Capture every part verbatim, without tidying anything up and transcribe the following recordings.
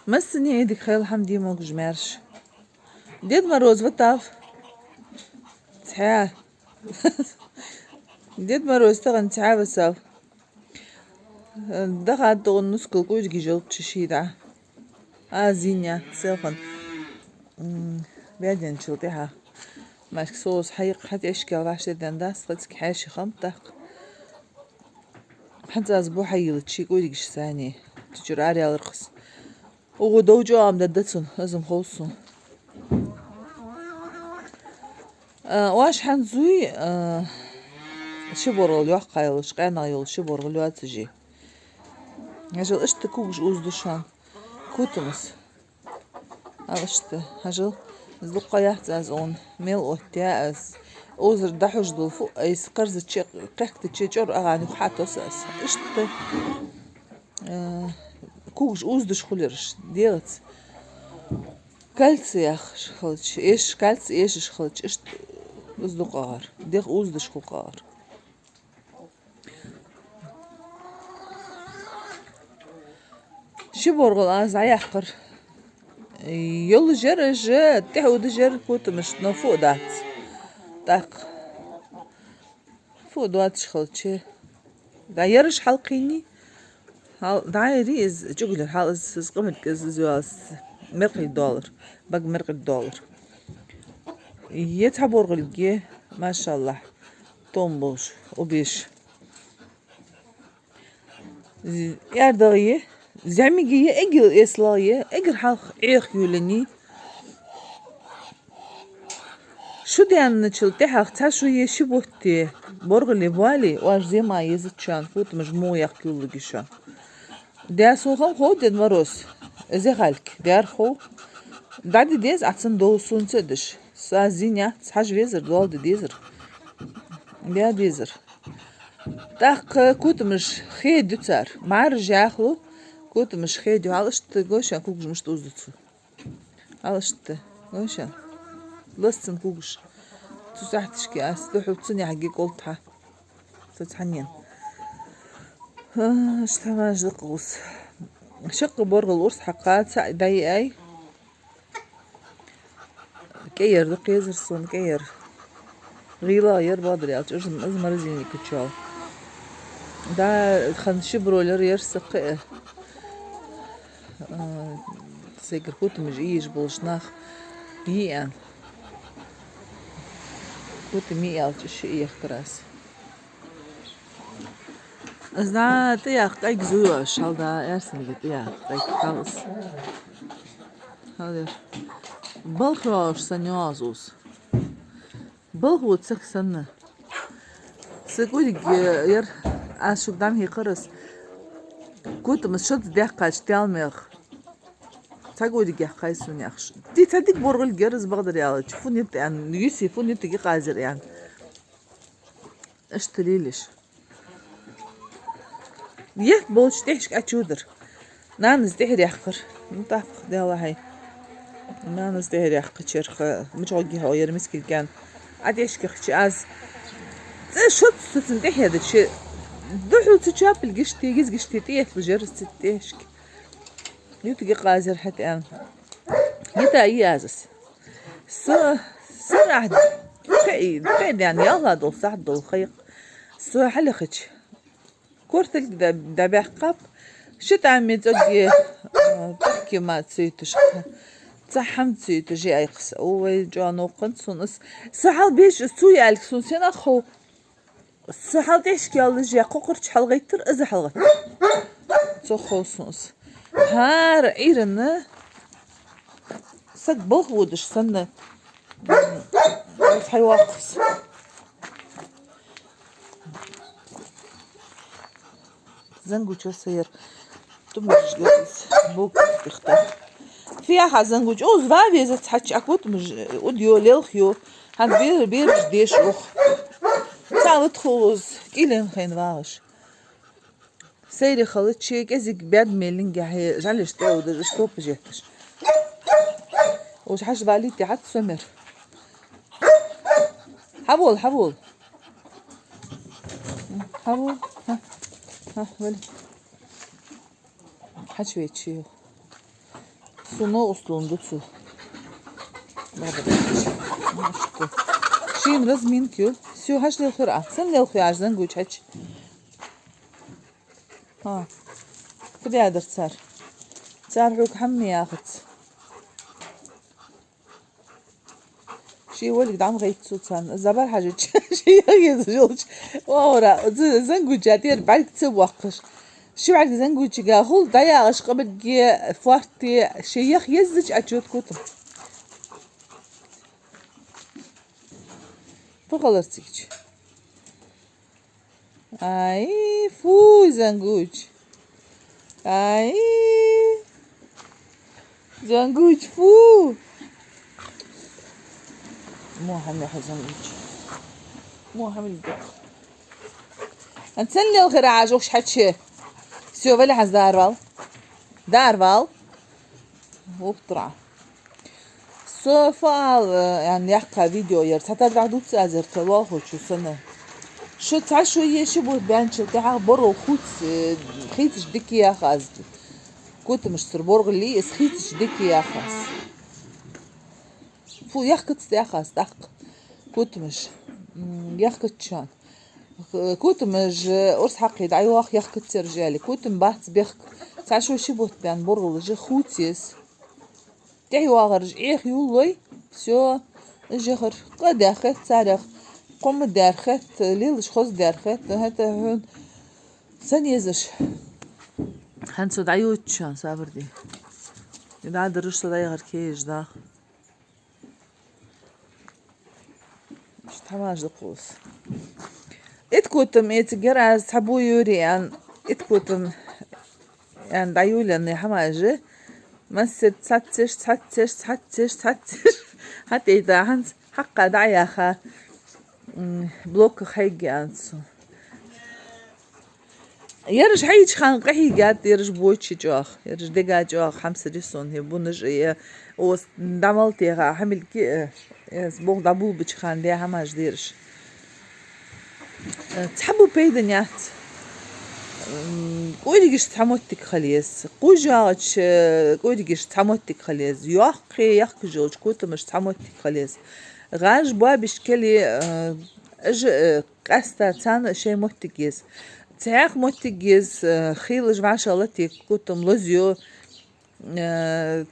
Массане Ӏийдига хийла, хьамсара дий, могаш-маьрша. Дед Мороз ватав. Цхьа. Дед Мороз тахан цхьа висав. Дахад тӀагӀа нускал кӀуйдигаш йолча шийна. Аз зийна селхан. М, баьденчул тӀехьа. Маьшка соус хьайкх, хьа тӀехьашкал вӀаштӀехьаденна дац, хьацки хьаьший хам тӀаккха. ХӀанз аз бу хьайийлача ший кӀуйдигаш санна. Цу чура араяьлар-кх из. Угу дов чӀоагӀа ма дадда цун, из-м хов сона. А, оаш хӀанз зуй, а, ши боргӀал йоккха йолаш, къаьнагӀа йолаш ши боргӀал йоацаш я. Хьажал, иштта когаш узду шоана. Котамаш. Хьажал, иштта. Хьажал, из дукха яц аз укхун мел оттаяь аз. Озар дӀахьош дола фу, айса кхарзача, кхехкача чӀор агӀан юха хьатосс аз. Иштта. Э, когаш уздаш хул ераш, дегӀаца. Кальций яхаш хилча, эш, кальций эшаш хилча, иштта из ду-кх укхар. ДегӀ уздаш хул-кх укхар. Ши боргӀал аз дӀаяьккхар. Йолаш яр уж, тӀехьа удаш яр котамаш, но фу а дац. ТӀаккха. Фу а доацаш хилча. ДӀа ераш хьалкхийнай. Хьал, дӀаерий из чӀугулера, хьал из, из къамарг из, из йоаллаш, меркъий доллар, бага меркъий доллар. Е цхьа боргӀалга, машаллахӀ, том болаш, убеш. З-, аьрдагӀа е, зӀамига е, эггара эсалагӀа е, эггара хьалха Ӏехайоалайий. Шу даьнначул тӀехьагӀа цхьа шу е, ши бутт е боргӀали боале, оаш зе ма езац шоана, котамаш муха яккха йолалургья шоана. Даьра, сона хам хов, Дед Мороз, из яхалга, даьра хов. ДӀаде деза Ӏа цунна дов, сона ца деш. Са зийна яц, хьажа везар, дола де дезар. Даь дезар. ТӀаккха котамаш хедаю цар. Мар жахлу, котамаш хедаю. Хьал иштта гой шоана, когаш мишта узду цо. Хьал иштта гой шоана. Лаца цун когаш. Цу сахьаташка аз духьал цунна хьаги кӀолтха. Цу цхьаннена. А, иштта хӀамаш да-кх уж. Шаккха боргӀал урс хьакха, цаӀ дӀаяьй. КӀеяр да-кх езар сона, кӀеяр. ГӀийлагӀа яр, бакъдар аьлча, уж, из морозильника чу йоал. Да, хӀанз ши бройлер яр са кхы а. А, сайгара котамаш ийж болаш нах йий аьнна. Котам йий аьлча, ши а йихкар аз. Аз дӀа тӀаяккха къайг зуй оаш, хьал дӀа аьрсанга тӀаяккха къайг хьал из. Хьал ер. Балха йоагӀаш санна йоагӀа из. Балха вода саг санна. Са кӀуйдиг, э, яр, аз шуга дӀа ма хьийхар из. Котамаш шозза даьккхача тел мех. Цхьа кӀуйдиг яьккхай сона яхаш. Ди цхьа дика боргӀалга яр из, бакъдар аьлча. Фу нийт аьнна, юси фу нийтиге къазар аьнна. Иштта лелаш. Етт болча тӀехьашка Ӏочудар. Нанас тӀехьа яьккхар. Ну, тӀаккха, Даьла хьай. Нанас тӀехьа яьккхача, мичахьа гихьо яр мискилкан. Ӏа тӀехьашка хьача аз. ЦӀа шоц цун тӀехьа даьча. Духьал цу чаппилгашта, гизгашта тӀаетталуш яр из цу тӀехьашка. Ютиге къазар хьатӀаьнна. Йита йий аз из. Со, сарахь кхе, кхе даьнна, ялла дола сахьат дола ха я-кх. Со хьалъяхача. Кортилг да, дӀабаьккхаб. Ши тӀаме цӀогге, а, тахки ма ца юташ. Цхьа хӀама ца юташ яьй-кх са. О, вай, чӀоагӀа новкъа хиннад сона из. Са хьал беш из цу ялга сона сенах хов. Са хьал тӀехьашка яллаш я, кхокхарча хьалгӀайттар, из хьалгӀаттар. Цох хов сона из. ХӀара Ӏуйранна саг балха водаш санна. Из хьайоаккх из. Зангучо са яр. Тумараш гатис. Бог тихта. Фу яха зангуч? Уз ва везац хьача акут муж, уд йо, лелх йо. ХӀанз бер-, бераш деш ух. Цават хулуз, кӀилен хен вагӀаш. Сайре халачи, кӀезиг бед мелинге хье, жалеш тӀеудаш, стопа жетташ. Уж хьаш валити хьат сомер. Хьавол, хьавол. Хьавол. Ха. Ха, вали. Хьачвечи. Цу новкъостал ду цо. Баба. Шийна разминка ю. Всё, хьажа лелхар а. Сенна лелхар Ӏа зангуч хьача? Хьа. Фу даьдар цар? Цар хьога хӀама яхац. Ший волга дӀа ма гӀайт цо царна. Из дӀабӀарахьежача, ший яха езаш йолча оагӀора, з-, зангуча тӀера бӀарг ца боаккхаш. Ши бӀарг зангучага хул, дӀаягӀаш къамаргге, фоарте, ший яха езача отчёт котам. Фу хилар цигача? Ай, фу, зангуч. Ай, зангуч, фу. Мо хӀама яха зангуч. Мо хӀама яха. Ан сенна лелхар Ӏа укх хьача? Всё, вале хьа, дӀавала. ДӀавала. Ухтра. Со фу ала, э, ян яьккха видео яр. Цхьатарра дӀадувц аз ер тха лоалахочо санна. Шу цхьа шу е ши бутт баьнначул тӀехьагӀа боргӀал хувц, э, хийцача дика яха аз. Котамаш цар боргӀал из хийцача дика яха аз. Фу, яхкац яха аз тӀаккха. Котамаш. М, яхкац шоана. Х-, котамаш, э, урс хьакхе дӀайоах, яхкац ераш аьле. Котам бац бехк. Цхьа шу ши бутт баьнна боргӀалаш хувц из. ТӀехьа йоагӀараш Ӏеха йолалой, всё, уж яхар. Къа даьххет царех, кхо ма даьрххет, лелаш хоза даьрххет, хӀаьта хьона сенна езаш. ХӀанз со дӀайодача, сабар де. ДӀадараш со дӀаяхар кхееш дах. Иштта хӀамаш да-кх уж. Итт котам эцигар аз цхьа бу юри аьнна, итт котам аьнна дӀайолаенна хӀамаш. Массер цхьаццаш, цхьаццаш, цхьаццаш, цхьаццаш. ХӀаьта из да хӀанз хьакха дӀаяха, м, блоках хьайга аьнна цо. Ераш хьайча хана къахьийгад, ераш боча чӀоагӀа, ераш дега чӀоагӀа хьамсара сона, хӀе, бунаш, е, ос дӀа мел теха, хьамилки, э, э, с бог дӀабулбача хана де хӀамаш дераш. Э, цхьа бу пайда яц. М, кӀоригаш цхьа моттиг хила еза. КхужагӀача, э, кӀоригаш цхьа моттиг хила еза. Йоккхий, яхкаш йолча котамаш цхьа моттиг хила еза. ГӀаж, боабиш, кели, э, уж, э, къаьста царна шоай моттиг еза. Цхьаькха моттиг еза, э, хийлаш вӀашагӀлетте котам лозайо, э,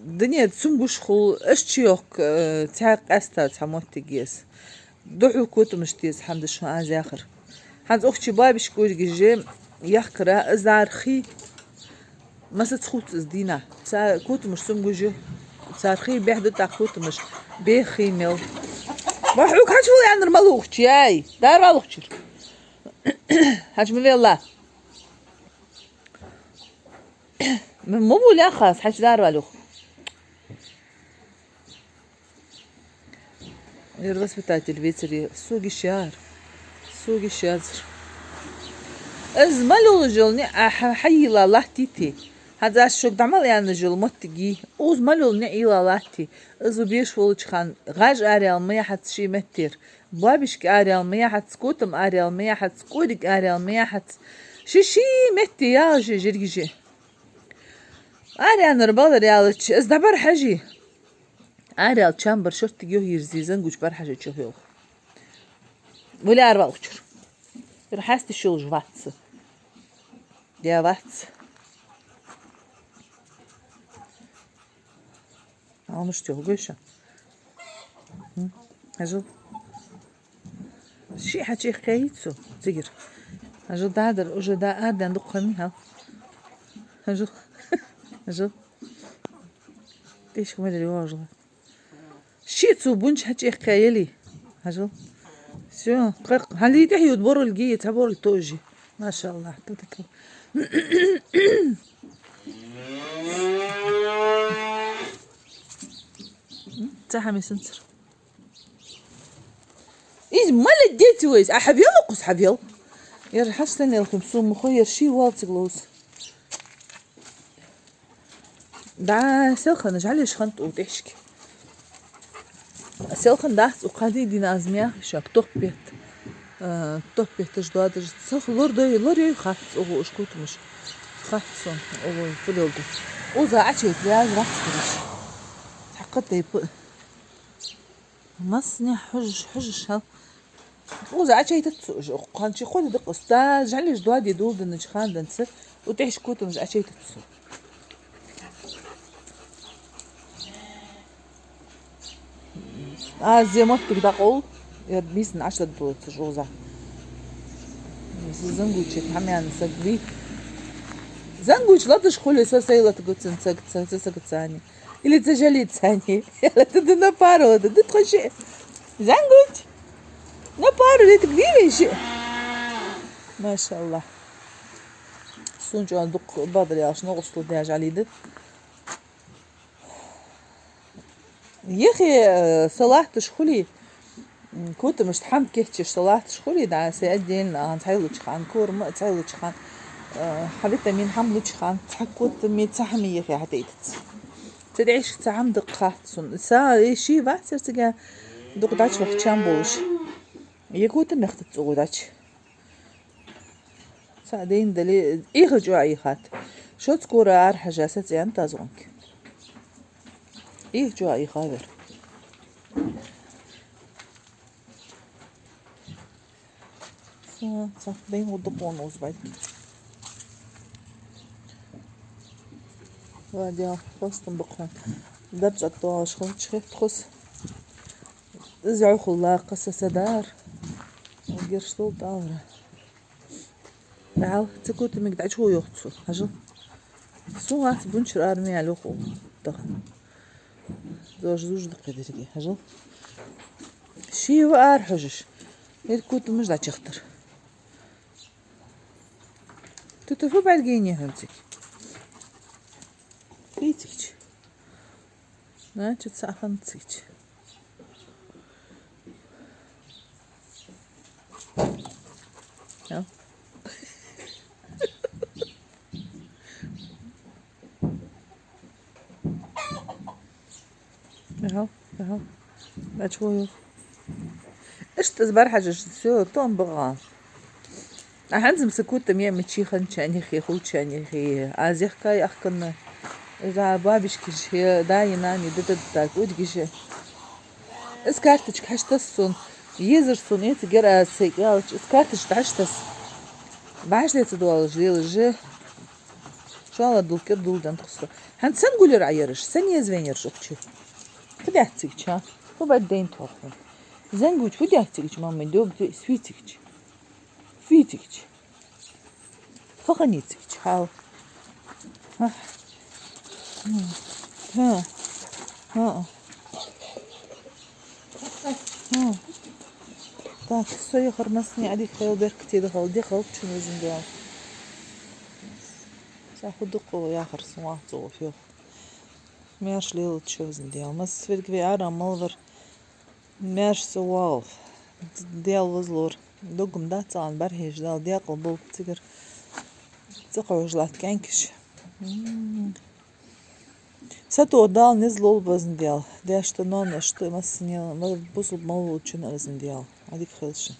дунен цамогаш хул, уж чуйохка, э, цхьаькха къаьста цхьа моттиг еза. Духхьал котамаш деза хӀама да шоана аз яхар. ХӀанз укх чу боабиш кӀоригаш яхкара, из цар хий, массаза хувц из дийнахьа. Цар котамаш цамогаш я. Цар хий бӀехдатӀа котамаш беха хий мел. Ва хьога хьача вала аьннар малув укх чу, яй? ДӀавала укх чура. Хьача ма велла. Ма, ма вала яхаш, хьача дӀавала юха. Ер воспитатель вецаре, сога йиш яр. Сога йиш яцар. Из мел йолаш йола ниӀ хьа-, хьайийла латтийте. ХӀанз аз шуга дӀа мел аьнна йола моттиг я. Укхаза мел йола ниӀ йийла латте. Из ву беша волча хана гӀаж араяла ма яхьац ший меттера. Боабишка араяла ма яхьац, котам араяла ма яхьац, кӀориг араяла ма яхьац. Ший-ший метте ялаш я жиргаш. Араяьннар балар ялача, из дӀабӀарахьежа. Араяьлча чам бар шортига юхайирзе, зангуч бӀарахьежача юха йоагӀа. Вала аравала укх чура. Ер хьаста йиш йолаш вац. Даь вац. Ӏа мишта йоах гой шоана? Хм? Хьажал. Шиъ хьачуяьккхай цо цигара. Хьажал, дӀадар, уже дӀаарадаьнна дукха ха ма йий хьал. Хьажал. Хьажал. ТӀехьашка ма дарра йоагӀаш ла. Шиъ цо бунча хьачуяьккхай яле. Хьажал. Всё, кхы-, хьалий тӀехьа йода боргӀалга я, цхьа боргӀалга тоъаш я. МашаАллахӀ. Ту-ту-ту. Цхьа хӀама я сенцара. Из молодец вай, а хьавел укхаза, хьавел. Ер хьаста нелхим су мухо, ер ший валциг ловз. Да, селханаш жӀалеш хиннад укх тӀехьашка. Селхан дац укх хьалий дийнахьа аз ма яхий шоана, топ бетта. Э, топ бетташ доадаш, цох лор дой, лор йой хац укхо уж котамаш. Хац сона, укхо фу леладу. Укхаза Ӏочуйта вяз вац хураш. Цхьаккха тайпа. Массане хьожаш, хьожаш хьал. Укхаза Ӏочуйтац цо уж. Кханчи хода дакъас. Да, жӀалеш доаде долденнача хана денз. УтӀехьашка котамаш Ӏочуйтац цо. Аз зе моттиг дӀакъовл, ер бийсан Ӏочудоалац укхаза. Зангуч хьамян саг вий. Зангуч латаш хуле, со сай латаргва цун саг, ца, ца сагаца цхьана. Или ца жӀалица цхьана. Латаргда на пару, латаргда тхо шиъ. Зангуч! На пару латаргдий вай шиъ? МашаАллахӀ. Сона чӀоагӀа дукха бакъдар яьлча, новкъостал деш жӀалий да. Ехе, э, со латташ хуле, м, котамашта хӀама кийчъеш со латташ хуле, да, сай отдельно, а, цхьайолча хана, корма цхьайолча хана, э, хьа витамин хӀама луча хана, цхьа котами, цхьа хӀама ехе хьатӀаэттац. Цу дешаца хӀама даккха хац сона. Са, э, ший вацар цига дукха дӀачувахача болаш. Е котам мехтац цӀогӀа дӀачу. Цхьа дайна дале, ийха чӀоагӀа ийхад. Шо цкъа ара хьажа сацӀен тазгӀонки. Ийха чӀоагӀа ийхавар. Са, цхьа дайна гӀудда къона узбайки. Ва дел, хостам бакъон. Даб цӀа тоалаш хилча хет хос. Из гӀохула кхаса са дар. Герш дол тӀалара. Дал, цу котамиг дӀачу йохцу, хьажал. Су вац бунчар армия лоху тахан. Зож зуж даккхи дерги, хьажал. Ший ва ара хьожаш. Эр котамаш дӀачахтар. Ту ту фу бӀаргини хӀанцик? Фицикч. Значит, сахан цич. Ага, ага. А чего? Иштта из бархьажаш, всё, тон бага. А хӀанз-м са котам я мичи хиннача хана, хулача хана. Аз яхкай ахканна. Из а бабишкаш, я даи нани, да-да-да, удгиша. Из карточка хьаштас сона. Езар сона, эца гер аз сай кӀалч. Из карточка хьаштас. Баш леца дуалаш, лелаш же. Шала дулкер дулдан тхо со. ХӀанз сен гулер Ӏа ераш, сен еза венераш укхчи. Фу дац цигача? Фу бад дайн тхо хьона? Зангуч, фу дац цигача, мамма, дёб, фи цигача. Фи цигача. Фу хани цигача, хьал. Ха. Ха. Ха. Ха. Так, со яхар массане а дика хила, беркате дахал, дехал чун везан дел. Са ху дукха яхар сун вахцо фил. Маьрша лелача везан дел. Масса верг ве ара малвар. Маьрша со вал. Дел вазлур. Доггам дац цӀан бархьеш дал, декъал бол цигар. Цакхожлат кӀанкиш. М. Сато Дала низ лолба везан дел. Дешта, нонашта, массане, ма-, бусулба малволчун везан дел. Адик хилша.